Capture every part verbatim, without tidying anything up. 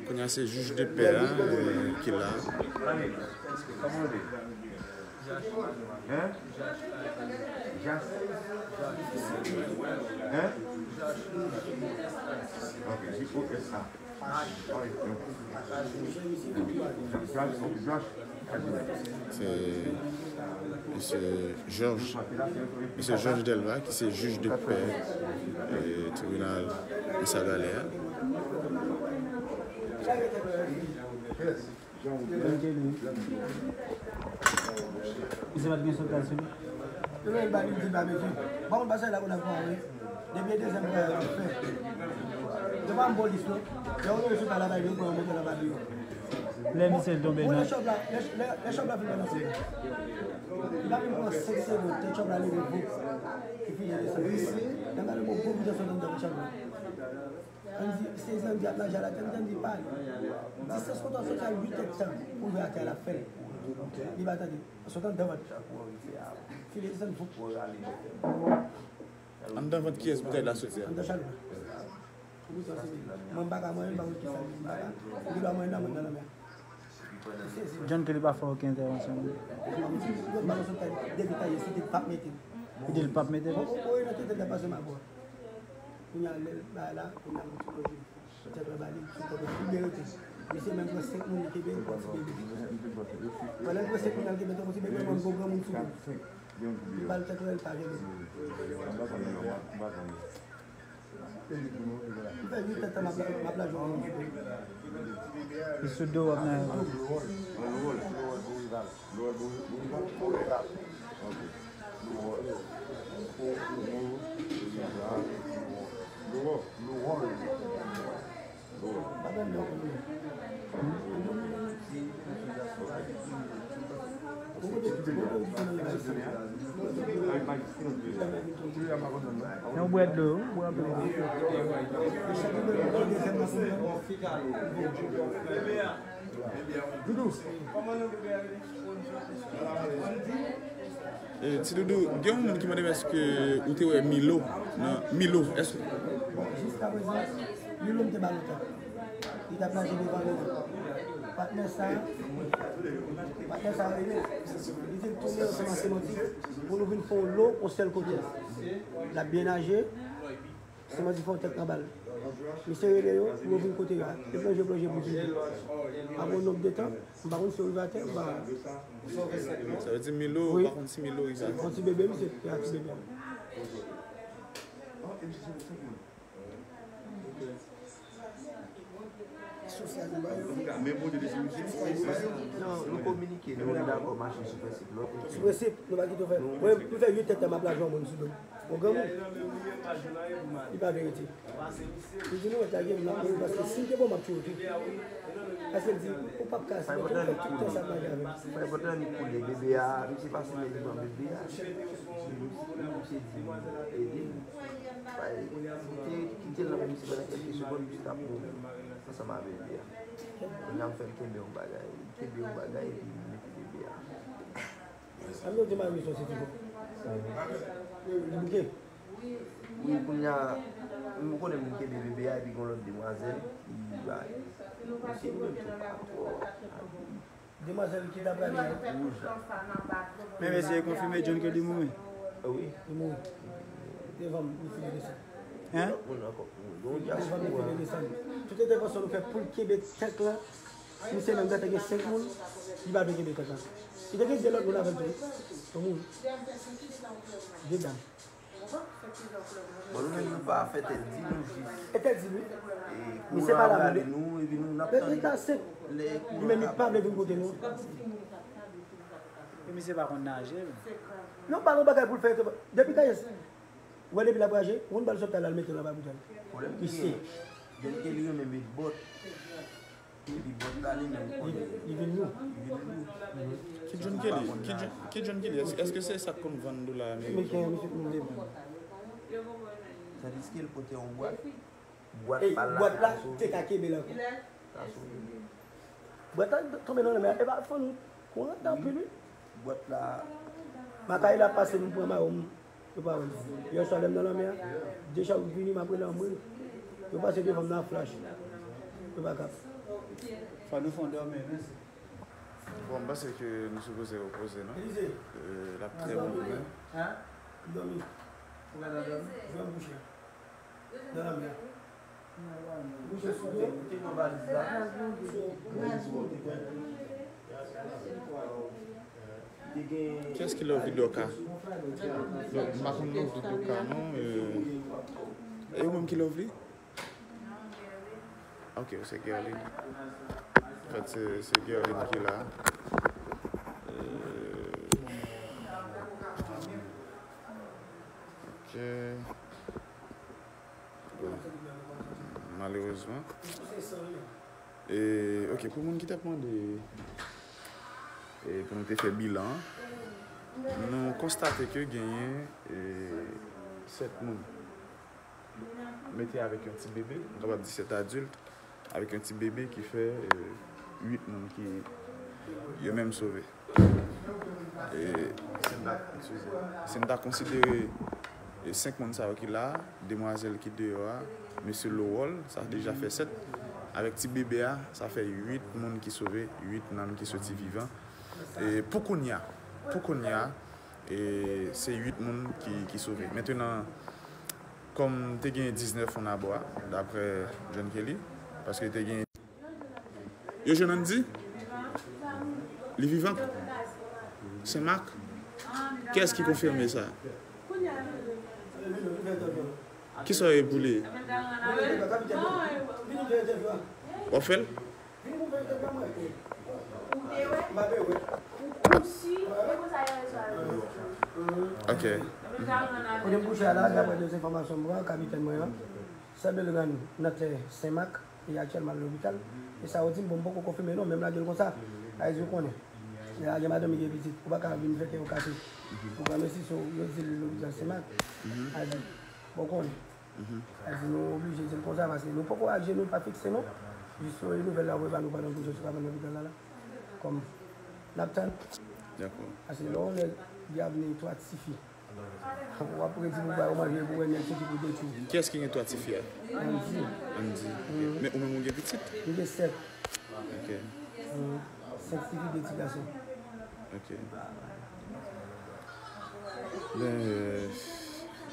Kounye a se jij de pè a, euh, ki la. Hein? Hein? Ok, J O S A. Se mesye Georges, mesye Georges Delva ki se jij de pè, eh, tribinal Misagalè a. Misye pa t gen sou kal sou li. Yo menm ba li di babekyu. Bon, pa sa la pou la fwa wi. Depi e dezyèm fwa yo ap fè. Yo pa m polis non. Lè yo rive sou kal la bay li, yo pran yo monte la bay li. Lè misye tonbe nan chòp la, lè, lè, lè chòp la fin balanse. Li pa menm pran senk segonn, te chòp la leve voup. Epi li desann. Lè m gade bon gwo bouton sot anndan chòp la. Ann di, sezi ann di ap naje alatè, ann di pa. Distans kote w soti a uit èdtan pou rive atè a l ap fè l. Li pa tande. Sot anndan vant. File desann voup. Anndan vant kiyès boutèy la soti a? Anndan chalou. Mwen m pa ka manyen, m pa konn kisa m pa ka. Ou gen dwa manyen nan, mwen nan lanmè a. John Kelly pa fè okenn entèvansyon. Yo pa konn sou tèt, depi ta ye, si te p ap mete l. Li di l p ap mete l? O, o, o, e nan tèt la pase m a bò. Kounye a, lè l bay la, kounye a, mwen ti pwoje. Tèt la ba li, ti tèt la, li byen rete. Misye menm pran senk moun, li kenbe, li pran ti bebe. Pandan l pran senk moun, l kenbe tankou ti bebe, mwen gwo granmoun sou li. Li ba l tèt la, li pa kenbe. M fè uit èdtan m ap la, m ap la jwe. Li sou do w ap nan. Yon bwè dlo, bwè anpil dlo. Eh, Ti Doudou, gen yon moun ki mande m èske ou te wè Milo nan Milo, èske... Bon, jiskaprezan, Milo m te ba lontan. Li t ap naje devan nou. Patnè sa, patnè sa rele. Li te tounen ansanm ak Semantik pou nou vin fè yon lo yon sèl kote. L ap byen naje. Semantik fè yon tèt nan bal. Misye rele yo pou yo vin kote yo a. Yo plonje, plonje pou vini. Apre yon nonb de tan, m pa konn si yo rive atè, m pa... Sa vle di Milo, ou pa konn si Milo rive atè? Yon ti bebe, misye, se yon ti bebe. Non, nou kominike, nou dakò mache sou prensip. Sou prensip, nou pa kite w fè. Mwen, m fè uit èdtan m ap la jwe yon moun sou do m. Yon granmoun. Li pa verite. Li di nou, "Mwen lage m nan, paske si m te bon, m ap tchwe w tou." Paske l di, "Ou p ap ka, si mwen tou fè tout tan sa ap mache avè m." Fè kontan li koule bebe a, misye pase men li pran bebe a. Misye di, "Ede m." Bay, li te kite l nan men misye pandan kèlke segonn, misye t ap mouri ansanm avè bebe a. Kounye a m fè l kenbe yon bagay. Li kenbe yon bagay, epi li mete bebe a. Sa m yo di mari sou se fiko. Li bouke. Wi, kounye a, m konnen m kenbe bebe a, epi gen yon lòt demwazèl ki bay. Misye li menm tou pa twò. Demwazèl ki ta prale a. Men mesye konfime John ke li mouri. Wi. Li mouri. Devan m, li file desann. Hein? Devan m, li file desann. Tout entèvansyon nou fè pou l kenbe tank lan. Misye menm gentan gen senk moun, li pa vle kenbe tank lan. Li te gen de lòt moun avè l tou. Yon moun. De dam. Bon, nou menm nou pa fè tèt di nou jis. E tèt di nou. E kouran ap rale nou, epi nou n ap tann. Li ta senp. Li menm li pa vle vin kote nou. E misye pa konn naje, men. Non, pa gon bagay pou l fè. Depi kayès. Ou wè depi l ap raje, ou konn ba l sòt la, l al mete l anba boutèy. Pwoblèm ki genyen, John Kelly renmen met bòt. Epi bòt la li menm konnen. Li vin lou. Li vin lou. Ki John Kelly? Ki John, ki John Kelly? Èske, èske se sa k konn vann dola ameriken? Ameriken, misye konn vann. Tandiske l pote yon bwat. Bwat pa la, bwat la te ka kenbe l ankò. Bwat la tonbe nan lanmè a, e pa fann kouran t anpil wi. Bwat la. Makay la pase m pran mawon m. Yo pa wè m. Yè swa lè m nan lanmè a, de chak vini m ap rele anmwe. Yo panse ke fanm nan flash. Yo pa kap. Fò nou fè yon dòmi, men. Bon, m panse ke nou sipoze repoze nou. Elize, euh, l ap trè bon pou nou. Dòmi. Ou ka dòmi? Jwe m kouche. Nan lanmè. Kouche sou do. Te nan valiz la. Kiyès ki love li Doka? Non, m pa konn love li Doka, non. Euh, e ou menm ki love li? Ok, se Guerline. Anfèt, se, se Guerline ki la. Euh, ok. Bon. Malerezman. E, ok, pou moun ki t ap mande, e, pou nou te fè bilan an, nou konstate ke genyen, e, sèt moun. Mete avèk yon ti bebe, nou kapab di sèt adilt, avèk yon ti bebe ki fè, e, uit moun ki yo menm sove. E, si n ta konsidere, e, senk moun sa yo ki la a, demwazèl ki deyò a, mesye Lowol, sa deja fè sèt. Avèk ti bebe a, sa fè uit moun ki sove, uit nanm ki soti vivan. E pou kounye a, pou kounye a, e se uit moun ki, ki sove. Mentenan, kòm te gen diznèf annabò a, daprè John Kelly, paske te gen Yo jwenn Andy? Li vivan? Senmak? Kiyès ki konfime sa? Kisa w ye pou li? W ap fè l? Ok. Kote m kouche a la, daprè de enfòmasyon m pran, kapitèn mwen an, sè Belran nan tè Senmak, li aktyèlman nan lopital. E sa yo di m, bon, m poko konfime non, men m lage l konsa. Sa vle di ou konnen. Lè lage madanm li gen pitit, ou pa ka vin fè kè yo kase. Ou pran mesye sou, yo di l lopital Senmak. Sa vle di, bon, konnen. Sa vle di nou oblije di l konsa, paske nou poko aje nou pa fikse non. Jis yon nouvèl la, ou pa nou pandan pou Joseph pa nan lopital la, la. Kòm n ap tann. Dakò. Paske lè yon nèg li ap vini twa tifi. W ap redi pou bay ou manje pou wè nèg se ki pou detwi. Kiyès ki gen twa tifi a? Andy. Andy. Men ou menm ou gen pitit? M gen sèt. Ok. Senk tifi, de ti gason. Ok. Ben, euh,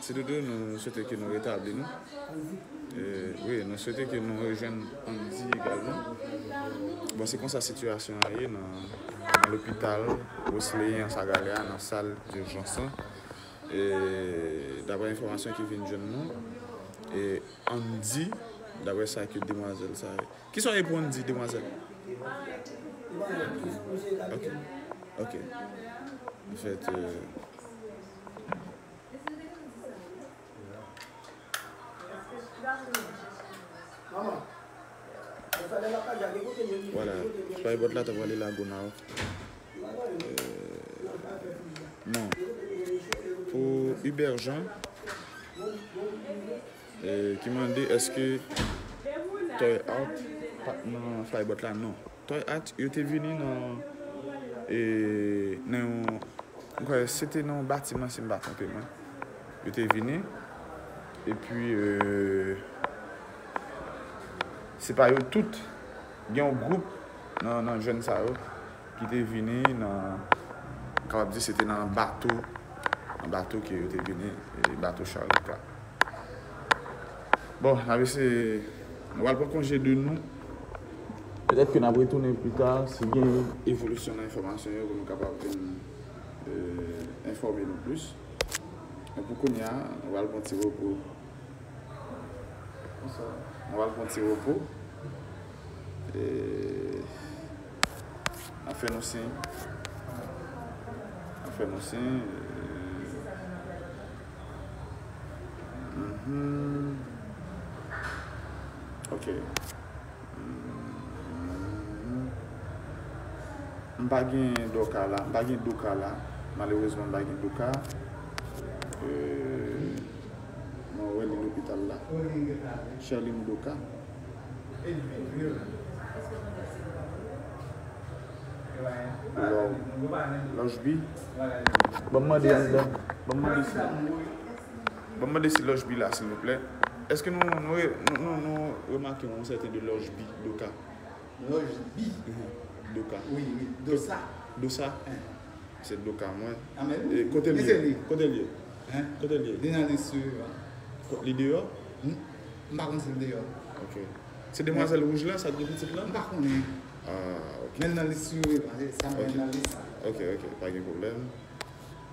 ti doudou, nou swete ke nou retabli nou. Euh, wi, nou swete ke nou rejwenn Andy egalman. Bon, se konsa sitiyasyon an ye nan, nan lopital Wesleyen Anse à Galère a, nan sal dijans lan. E, daprè enfòmasyon ki vin jwenn nou, e, Andy, daprè sa ke demwazèl sa, kisa w ye pou Andy, demwazèl? Ok. Ok. Anfèt, euh, Vwala, Flybot la ta prale Lagonav. Euh, non. Pou Hubert Jean, euh, ki mande èske Toy Art pa t nan Flybot la? Non. Toy Art, yo te vini nan, e, nan yon, m kwè se te nan yon batiman, si m pa twonpe mwen. Yo te vini, epi, e, se pa yo tout, gen yon gwoup nan, nan jèn sa yo ki te vini nan, kapab di se te nan bato, nan bato ke yo te vini, e, bato Charika. Bon, n ap eseye, nou pral pran konje de nou. Petèt ke n ap retounen pita si gen evolisyon nan enfòmasyon yo pou nou kapab vin, euh, enfòme nou plis. Men pou kounye a, nou pral pran ti repo. Nou pral pran ti repo. E N ap fè nou siy. N ap fè nou siy. Mhm. Ok. Mhm. M pa gen Doka la. M pa gen Doka la. Malerezman, m pa gen Doka. Euh, Mwen wè li lopital la. Sherline Doka. Lò-, Lòjbi. Ban m mande anndan. Ban m mande si, ban m mande si Lòjbi la, silvouplè. Èske nou, nou, re- nou, nou, nou remake yon sèten de lòj bi, Doka? Lòj bi? Mhm. Doka. Wi, wi. Dosa. Dosa? Eh. Se Doka, mwen. Ah, men wi. E kote l ye? Kote l ye? Hein? Kote l ye? Li nan lis yo. Ko- Li deyò? Hmm? M pa konn si l deyò. Ok. Se demwazèl wouj la, sa k gen pitit la? M pa konnen. Ah, ok. Men l nan lis yo, wi, paske sa m wè nan lis la. Ok, ok, pa gen pwoblèm.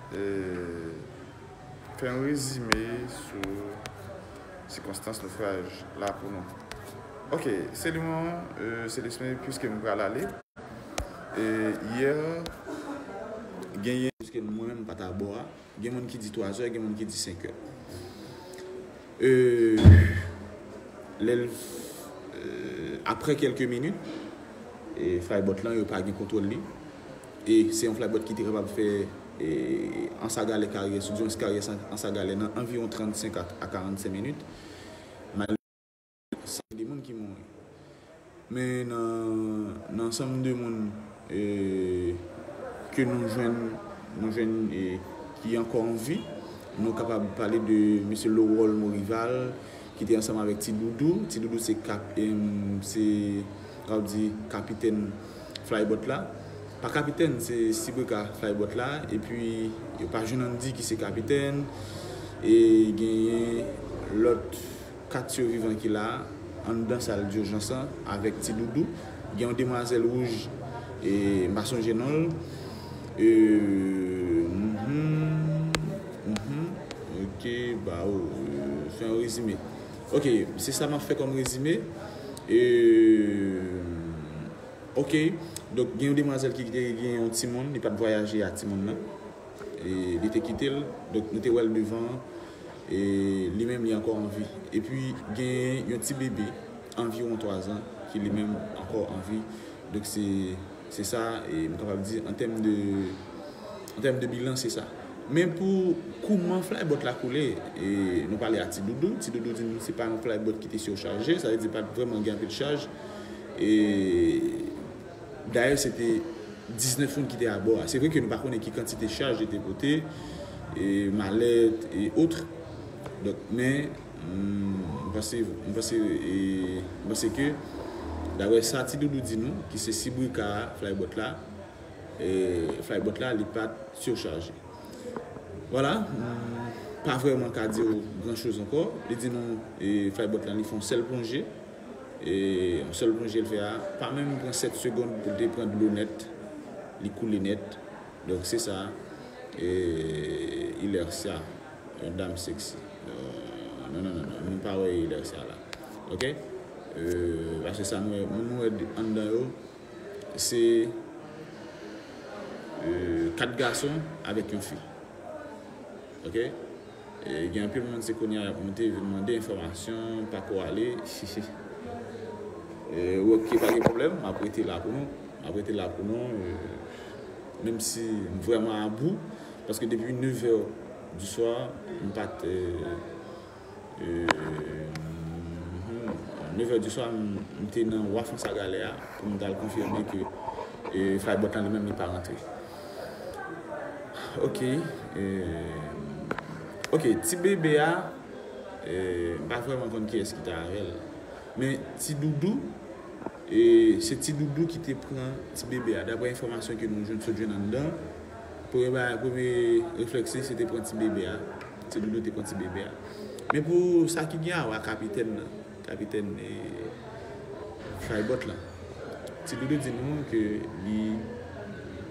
E, fè yon rezime sou sikonstans nofraj la pou nou. Ok, Selimon, e, Selisme, piske m pral ale. E, yè, genyen, piske mwen menm m pa t abò a, gen moun ki di twazè, gen moun ki di senkè. E, lè l, e, apre kèlke minit, e, flybot lan, yo pa gen kontwòl li. E se yon flybot ki te kapab fè, e, Ansa Galè Karyès, ou di Ansa Karyès, Ansa Galè nan anviwon trannsenk a, a karannsenk minit. Malere, sa de moun ki mouri. Men nan, nan ansanm de moun, e, ke nou jwenn, nou jwenn, e, ki ankò an vi, nou kapab pale de mesye Lorol Morival, ki te ansanm avèk Ti Doudou. Ti Doudou se kap-, em, se, ka w di, kapitèn flybot la. Pa kapitèn, se sibrika flybot la. Epi, yo pa jwenn Andy ki se kapitèn. E genyen lòt kat sivivan ki la, anndan sal dijans lan, avèk Ti Doudou. Gen yon demwazèl wouj, e m pa sonje non l. E, mhm, mhm. Ok, ba, o, e, fè yon rezime. Ok, se sa m ap fè kòm rezime. E, ok, donk gen yon demwazèl ki te gen yon timoun, li pa t vwayaje a timoun nan. E li te kite l, donk nou te wè l devan, e li menm li ankò an vi. Epi gen yon ti bebe, anviwon twazan, ki li menm ankò an vi. Donk se, se sa, e m kapab di, an tèm de, an tèm de bilan, se sa. Men pou kouman flybot la koule, e nou pale a Ti Doudou. Ti Doudou di nou se pa yon flybot ki te sichaje, sa vle di pa t vrèman gen anpil chaj. E dayè, se te diznèf moun ki te abò a. Se vre ke nou pa konnen ki kantite chaj yo te pote, e malèt, e otre. Donk, men, mm, m panse, m panse, e, m panse ke, daprè sa Ti Doudou di nou, ki se sibrika flybot la, e flybot la, li pa t sichaje. Vwala, m pa vrèman ka di w gran choz ankò. Li di nou, e, flybot lan, li fè yon sèl plonje. E yon sèl plonje l fè a, pa menm pran sèt segonn pou l te pran dlo nèt. Li koule nèt. Donk, se sa. E, Ilercia, yon dam seksi. Non, non, non, non, nou pa wè Ilercia la. Ok? E, paske sa nou wè, moun nou wè anndan yo, se, e, kat gason avèk yon fi. Ok? E, gen anpil moun se kounye a y ap monte, vin mande enfòmasyon, pa ko ale. E, ok, pa gen pwoblèm, m ap rete la pou nou. M ap rete la pou nou, e, menm si m vrèman abou, paske depi nèf è di swa, m pa t, e, e, mhm, nèf è di swa, m, m te nan waf Ansa Galè a pou m t al konfime ke, e, flybot lan li menm li pa rantre. Ok, e, ok, ti bebe a, e, m pa vrèman konn kiyès ki te avè l. Men Ti Doudou, e, se Ti Doudou ki te pran ti bebe a. Daprè enfòmasyon ke nou jwenn, sot jwenn anndan, premye bagay, premye reflèks li, se te pran ti bebe a. Ti Doudou te pran ti bebe a. Men pou sa ki gen a wè a kapitèn nan, kapitèn, e, flybot lan, Ti Doudou di nou ke li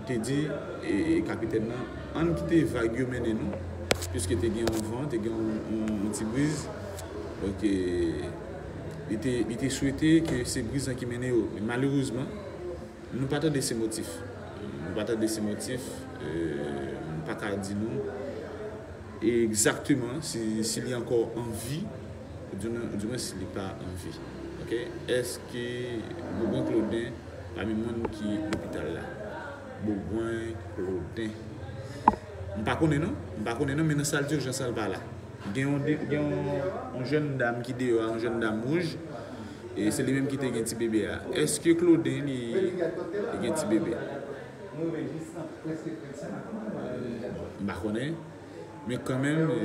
te di, e, e, kapitèn nan, ann kite vag yo mennen nou, piske te gen yon van, te gen yon, yon, yon ti briz. Donk, e, li te, li te swete ke se briz lan ki mennen yo. Men malerezman, nou pa tande se motif. Nou pa tande se motif, e, nou pa ka di nou egzakteman si, si li ankò an vi, oudimwen, oudimwen si li pa an vi. Ok? Èske Boubwen Claudin pami moun ki lopital la? Boubwen Claudin. M pa konnen non. M pa konnen non, men nan sal dijans la, l pa la. Gen yon, gen yon, yon jèn dam ki deyò a, yon jèn dam wouj. E se li menm ki te gen ti bebe a. Èske Claudin li, li gen ti bebe? M pa konnen. Men kanmenm, e,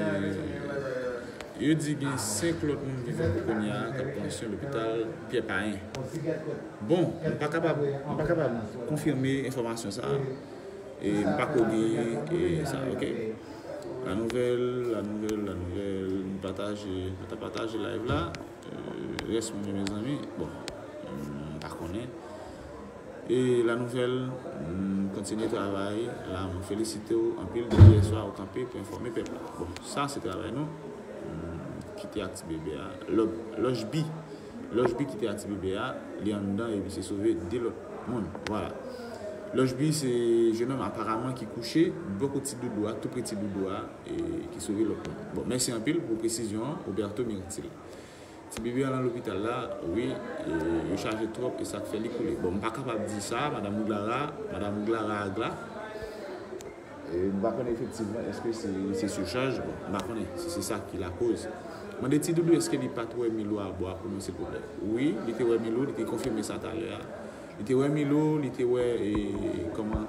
Yo di gen senk lòt moun vivan pou kounye a k ap pran swen lopital Pyè Payen. Bon, m pa kapab, m pa kapab konfime enfòmasyon sa a. E m pa ko gen e sa, oke? La nouvèl, la nouvèl, la nouvèl. M pataje, m ta pataje live la. E, rès mwen, mezanmi. Bon, m pa konnen. E la nouvèl, m kontinye travay la. Mwen felisite w anpil depi yè swa ou kanpe pou enfòme pèp la. Bon, sa se travay nou. M kite ak ti bebe a. Lòj Bi, Lòj Bi kite ak ti bebe a. Li anndan epi se sove de lòt moun. Vwala. Lòj Bi se jenòm aparaman ki kouche bò kote ti doudou a, tou pre ti doudou a, e ki sove lòt moun. Bon, mèsi anpil pou presizyon an, Roberto Mirtil. Ti bebe a nan lopital la, wi, e, yo chaje twòp, e sa k fè li koule. Bon, m pa kapab di sa, madanm Rouglara, madanm Rouglara Agla. E, m pa konnen efektivman, èske se, se sichaj? Bon, m pa konnen si se sa ki lakoz. Mande Ti Doudou, èske li pa t wè Milo abò a pou nou, silvouplè? Wi, li te wè Milo, li te konfime sa talè a. Li te wè Milo, li te wè, e, kòman